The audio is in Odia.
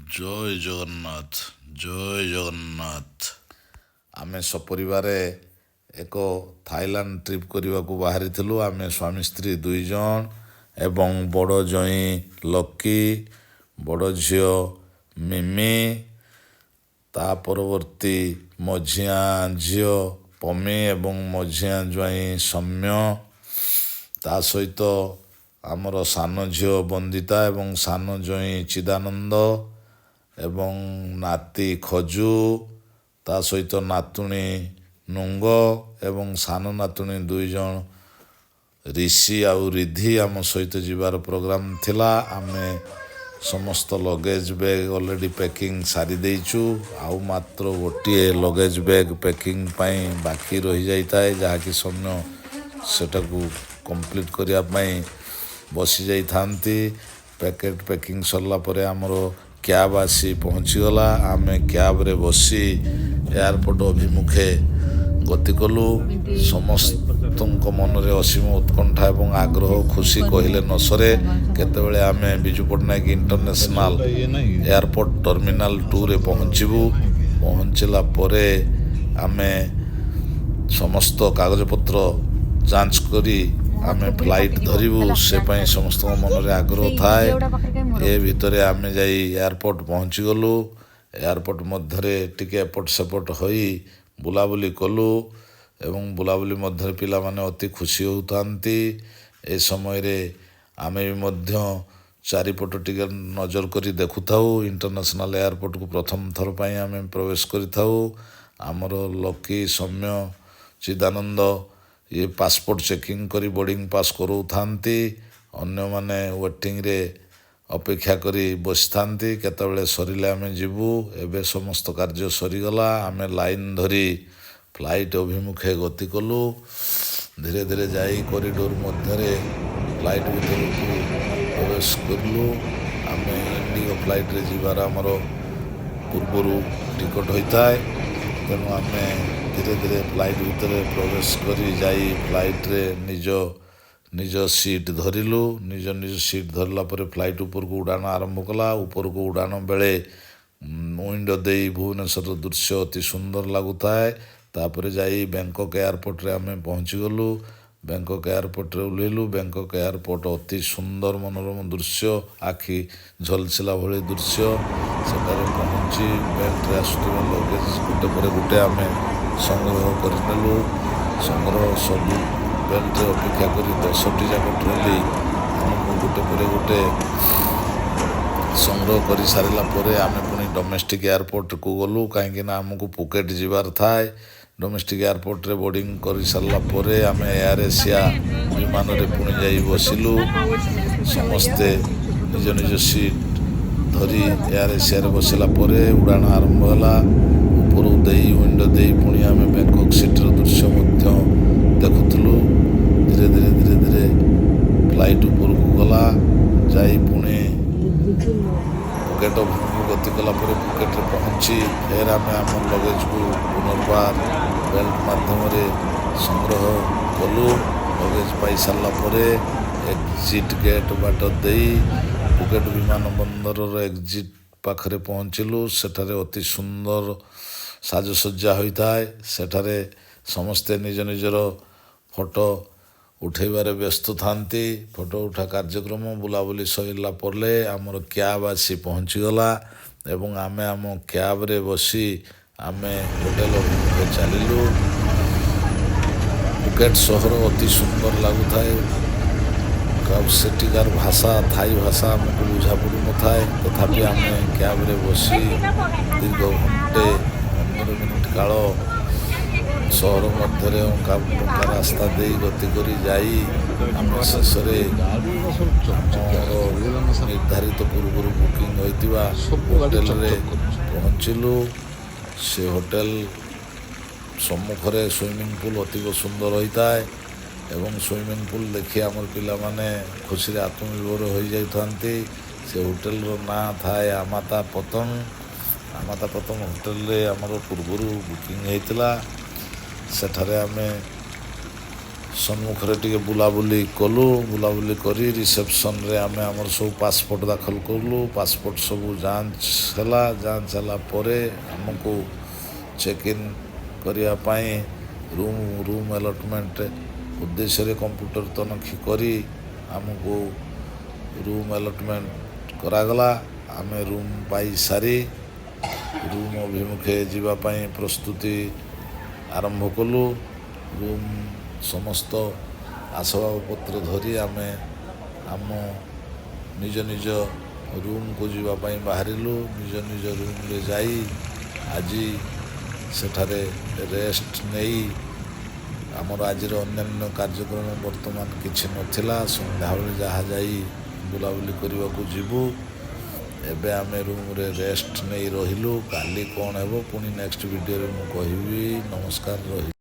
ଜୟ ଜଗନ୍ନାଥ, ଜୟ ଜଗନ୍ନାଥ। ଆମେ ସପରିବାରେ ଏକ ଥାଇଲାଣ୍ଡ ଟ୍ରିପ୍ କରିବାକୁ ବାହାରିଥିଲୁ। ଆମେ ସ୍ୱାମୀ ସ୍ତ୍ରୀ 2 ଜଣ ଏବଂ ବଡ଼ ଜଇଁ ଲକି, ବଡ଼ ଝିଅ ମିମି, ତା ପରବର୍ତ୍ତୀ ମଝିଆ ଝିଅ ପମି ଏବଂ ମଝିଆ ଜ୍ୱାଇଁ ସୌମ୍ୟ, ତା ସହିତ ଆମର ସାନ ଝିଅ ବନ୍ଦିତା ଏବଂ ସାନ ଜଇଁ ଚିଦାନନ୍ଦ ଏବଂ ନାତି ଖଜୁ, ତା ସହିତ ନାତୁଣୀ ନୁଙ୍ଗ ଏବଂ ସାନ ନାତୁଣୀ 2 ଜଣ ରିଷି ଆଉ ରିଧି ଆମ ସହିତ ଯିବାର ପ୍ରୋଗ୍ରାମ ଥିଲା। ଆମେ ସମସ୍ତ ଲଗେଜ୍ ବ୍ୟାଗ୍ ଅଲରେଡ଼ି ପ୍ୟାକିଂ ସାରି ଦେଇଛୁ। ଆଉ ମାତ୍ର ଗୋଟିଏ ଲଗେଜ୍ ବ୍ୟାଗ୍ ପ୍ୟାକିଂ ପାଇଁ ବାକି ରହିଯାଇଥାଏ, ଯାହାକି ସୌମ୍ୟ ସେଟାକୁ କମ୍ପ୍ଲିଟ୍ କରିବା ପାଇଁ ବସିଯାଇଥାନ୍ତି। ପ୍ୟାକେଟ୍ ପ୍ୟାକିଂ ସରିଲା ପରେ ଆମର କ୍ୟାବ୍ ଆସି ପହଞ୍ଚିଗଲା। ଆମେ କ୍ୟାବ୍ରେ ବସି ଏୟାରପୋର୍ଟ ଅଭିମୁଖେ ଗତି କଲୁ। ସମସ୍ତଙ୍କ ମନରେ ଅସୀମ ଉତ୍କଣ୍ଠା ଏବଂ ଆଗ୍ରହ, ଖୁସି କହିଲେ ନ ସରେ, କେତେବେଳେ ଆମେ Biju Patnaik international airport terminal 2ରେ ପହଞ୍ଚିବୁ। ପହଞ୍ଚିଲା ପରେ ଆମେ ସମସ୍ତ କାଗଜପତ୍ର ଯାଞ୍ଚ କରି ଆମେ ଫ୍ଲାଇଟ୍ ଧରିବୁ, ସେ ପାଇଁ ସମସ୍ତଙ୍କ ମନରେ ଆଗ୍ରହ ଥାଏ। ଏ ଭିତରେ ଆମେ ଯାଇ ଏୟାରପୋର୍ଟ ପହଞ୍ଚିଗଲୁ। ଏୟାରପୋର୍ଟ ମଧ୍ୟରେ ଟିକେ ଏପଟ ସେପଟ ହୋଇ ବୁଲାବୁଲି କଲୁ ଏବଂ ବୁଲାବୁଲି ମଧ୍ୟରେ ପିଲାମାନେ ଅତି ଖୁସି ହେଉଥାନ୍ତି। ଏ ସମୟରେ ଆମେ ବି ମଧ୍ୟ ଚାରିପଟ ଟିକେ ନଜର କରି ଦେଖୁଥାଉ। ଇଣ୍ଟରନ୍ୟାସନାଲ ଏୟାରପୋର୍ଟକୁ ପ୍ରଥମ ଥର ପାଇଁ ଆମେ ପ୍ରବେଶ କରିଥାଉ। ଆମର ଲକି, ସୌମ୍ୟ, ଚିଦାନନ୍ଦ ଇଏ ପାସପୋର୍ଟ ଚେକିଂ କରି ବୋର୍ଡ଼ିଂ ପାସ୍ କରାଉଥାନ୍ତି। ଅନ୍ୟମାନେ ୱେଟିଂରେ ଅପେକ୍ଷା କରି ବସିଥାନ୍ତି, କେତେବେଳେ ସରିଲେ ଆମେ ଯିବୁ। ଏବେ ସମସ୍ତ କାର୍ଯ୍ୟ ସରିଗଲା। ଆମେ ଲାଇନ୍ ଧରି ଫ୍ଲାଇଟ୍ ଅଭିମୁଖେ ଗତି କଲୁ। ଧୀରେ ଧୀରେ ଯାଇ କରିଡୋର ମଧ୍ୟରେ ଫ୍ଲାଇଟ୍ ଭିତରକୁ ପ୍ରବେଶ କଲୁ। ଆମେ ଇଣ୍ଡିଗୋ ଫ୍ଲାଇଟ୍ରେ ଯିବାର ଆମର ପୂର୍ବରୁ ଟିକଟ ହୋଇଥାଏ। ତେଣୁ ଆମେ ଧୀରେ ଧୀରେ ଫ୍ଲାଇଟ୍ ଭିତରେ ପ୍ରବେଶ କରି ଯାଇ ଫ୍ଲାଇଟ୍ରେ ନିଜ ନିଜ ସିଟ୍ ଧରିଲୁ। ନିଜ ନିଜ ସିଟ୍ ଧରିଲା ପରେ ଫ୍ଲାଇଟ୍ ଉପରକୁ ଉଡ଼ାଣ ଆରମ୍ଭ କଲା। ଉପରକୁ ଉଡ଼ାଣ ବେଳେ ୱିଣ୍ଡୋ ଦେଇ ଭୁବନେଶ୍ୱରର ଦୃଶ୍ୟ ଅତି ସୁନ୍ଦର ଲାଗୁଥାଏ। ତାପରେ ଯାଇ ବ୍ୟାଙ୍କକ୍ ଏୟାରପୋର୍ଟରେ ଆମେ ପହଞ୍ଚିଗଲୁ। ବ୍ୟାଙ୍କକ୍ ଏୟାରପୋର୍ଟରେ ଓହ୍ଲେଇଲୁ। ବ୍ୟାଙ୍କକ୍ ଏୟାରପୋର୍ଟ ଅତି ସୁନ୍ଦର ମନୋରମ ଦୃଶ୍ୟ, ଆଖି ଝଲସିଲା ଭଳି ଦୃଶ୍ୟ। ସେଠାରେ ପହଞ୍ଚି ବେଲ୍ଟରେ ଆସୁଥିବା ଲଗେଜ୍ ଗୋଟେ ପରେ ଗୋଟେ ଆମେ ସଂଗ୍ରହ କରିନେଲୁ। ସଂଗ୍ରହ ସବୁ ବେଲ୍ଟରେ ଅପେକ୍ଷା କରି 10ଟି ଯାକ ଟ୍ରଲି ଆମକୁ ଗୋଟେ ପରେ ଗୋଟେ ସଂଗ୍ରହ କରିସାରିଲା ପରେ ଆମେ ପୁଣି ଡୋମେଷ୍ଟିକ୍ ଏୟାରପୋର୍ଟକୁ ଗଲୁ, କାହିଁକିନା ଆମକୁ ପୁକେଟ୍ ଯିବାର ଥାଏ। ଡୋମେଷ୍ଟିକ୍ ଏୟାରପୋର୍ଟରେ ବୋର୍ଡ଼ିଂ କରିସାରିଲା ପରେ ଆମେ ଏୟାର ଏସିଆ ବିମାନରେ ପୁଣି ଯାଇ ବସିଲୁ। ସମସ୍ତେ ନିଜ ନିଜ ସିଟ୍ ଧରି ଏୟାର ଏସିଆରେ ବସିଲା ପରେ ଉଡ଼ାଣ ଆରମ୍ଭ ହେଲା। ଉପରକୁ ଦେଇ, ୱିଣ୍ଡୋ ଦେଇ ପୁଣି ଆମେ ବ୍ୟାଙ୍କକ୍ ସିଟିର ଦୃଶ୍ୟ ମଧ୍ୟ ଦେଖୁଥିଲୁ। ଧୀରେ ଧୀରେ ଧୀରେ ଧୀରେ ଫ୍ଲାଇଟ୍ ଉପରକୁ ଗଲା। ଯାଇ ପୁଣି ପୁକେଟ୍ ଅଭିମୁଖେ ଗତି କଲା ପରେ ପୁକେଟ୍ରେ ପହଞ୍ଚି ଫେର ଆମେ ଆମ ଲଗେଜକୁ ପୁନର୍ବାର ବେଲ୍ଟ ମାଧ୍ୟମରେ ସଂଗ୍ରହ କଲୁ। ଲଗେଜ ପାଇସାରିଲା ପରେ ଏକ୍ଜିଟ୍ ଗେଟ୍ ବାଟ ଦେଇ ପୁକେଟ୍ ବିମାନ ବନ୍ଦରର ଏକ୍ଜିଟ୍ ପାଖରେ ପହଞ୍ଚିଲୁ। ସେଠାରେ ଅତି ସୁନ୍ଦର ସାଜସଜ୍ଜା ହୋଇଥାଏ। ସେଠାରେ ସମସ୍ତେ ନିଜ ନିଜର ଫଟୋ ଉଠେଇବାରେ ବ୍ୟସ୍ତ ଥାନ୍ତି। ଫଟୋ ଉଠା କାର୍ଯ୍ୟକ୍ରମ, ବୁଲାବୁଲି ସରିଲା ପରେ ଆମର କ୍ୟାବ୍ ଆସି ପହଞ୍ଚିଗଲା ଏବଂ ଆମେ ଆମ କ୍ୟାବ୍ରେ ବସି ଆମେ ହୋଟେଲ ଅଭିମୁଖେ ଚାଲିଲୁ। ପୁକେଟ୍ ସହର ଅତି ସୁନ୍ଦର ଲାଗୁଥାଏ। ସେଠିକାର ଭାଷା, ଥାଇ ଭାଷା ଆମକୁ ବୁଝା ପଡ଼ୁନଥାଏ। ତଥାପି ଆମେ କ୍ୟାବ୍ରେ ବସି ଦୀର୍ଘ ଘଣ୍ଟେ 15 ମିନିଟ୍ କାଳ ସହର ମଧ୍ୟରେ ଅଙ୍କା ବଙ୍କା ରାସ୍ତା ଦେଇ ଗତି କରି ଯାଇ ଆମେ ଶେଷରେ ଆମର ନିର୍ଦ୍ଧାରିତ ପୂର୍ବରୁ ବୁକିଂ ହୋଇଥିବା ହୋଟେଲରେ ପହଞ୍ଚିଲୁ। ସେ ହୋଟେଲ ସମ୍ମୁଖରେ ସୁଇମିଂ ପୁଲ୍ ଅତୀବ ସୁନ୍ଦର ହୋଇଥାଏ ଏବଂ ସୁଇମିଂ ପୁଲ୍ ଦେଖି ଆମର ପିଲାମାନେ ଖୁସିରେ ଆତ୍ମବିଭୋର ହୋଇଯାଇଥାନ୍ତି। ସେ ହୋଟେଲର ନାଁ ଥାଏ ଆମାତା ପତଙ୍ଗ। ଆମାତା ପତଙ୍ଗ ହୋଟେଲରେ ଆମର ପୂର୍ବରୁ ବୁକିଂ ହେଇଥିଲା। ସେଠାରେ ଆମେ ସମ୍ମୁଖରେ ଟିକେ ବୁଲାବୁଲି କଲୁ। ବୁଲାବୁଲି କରି ରିସେପସନ୍ରେ ଆମେ ଆମର ସବୁ ପାସପୋର୍ଟ ଦାଖଲ କଲୁ। ପାସପୋର୍ଟ ସବୁ ଯାଞ୍ଚ ହେଲା। ଯାଞ୍ଚ ହେଲା ପରେ ଆମକୁ ଚେକ୍ ଇନ୍ କରିବା ପାଇଁ ରୁମ୍ ଆଲଟମେଣ୍ଟ ଉଦ୍ଦେଶ୍ୟରେ କମ୍ପ୍ୟୁଟର ତନଖି କରି ଆମକୁ ରୁମ୍ ଆଲଟମେଣ୍ଟ କରାଗଲା। ଆମେ ରୁମ୍ ପାଇସାରି ରୁମ୍ ଅଭିମୁଖେ ଯିବା ପାଇଁ ପ୍ରସ୍ତୁତି ଆରମ୍ଭ କଲୁ। ରୁମ୍ ସମସ୍ତ ଆସବାବପତ୍ର ଧରି ଆମେ ଆମ ନିଜ ନିଜ ରୁମ୍କୁ ଯିବା ପାଇଁ ବାହାରିଲୁ। ନିଜ ନିଜ ରୁମ୍ରେ ଯାଇ ଆଜି ସେଠାରେ ରେଷ୍ଟ ନେଇ ଆମର ଆଜିର ଅନ୍ୟାନ୍ୟ କାର୍ଯ୍ୟକ୍ରମ ବର୍ତ୍ତମାନ କିଛି ନଥିଲା। ସନ୍ଧ୍ୟାବେଳେ ଯାହା ଯାଇ ବୁଲାବୁଲି କରିବାକୁ ଯିବୁ। ଏବେ ଆମେ ରୁମ୍ରେ ରେଷ୍ଟ ନେଇ ରହିଲୁ। କାଲି କ'ଣ ହେବ ପୁଣି ନେକ୍ସଟ ଭିଡ଼ିଓରେ ମୁଁ କହିବି। ନମସ୍କାର, ରହିଲି।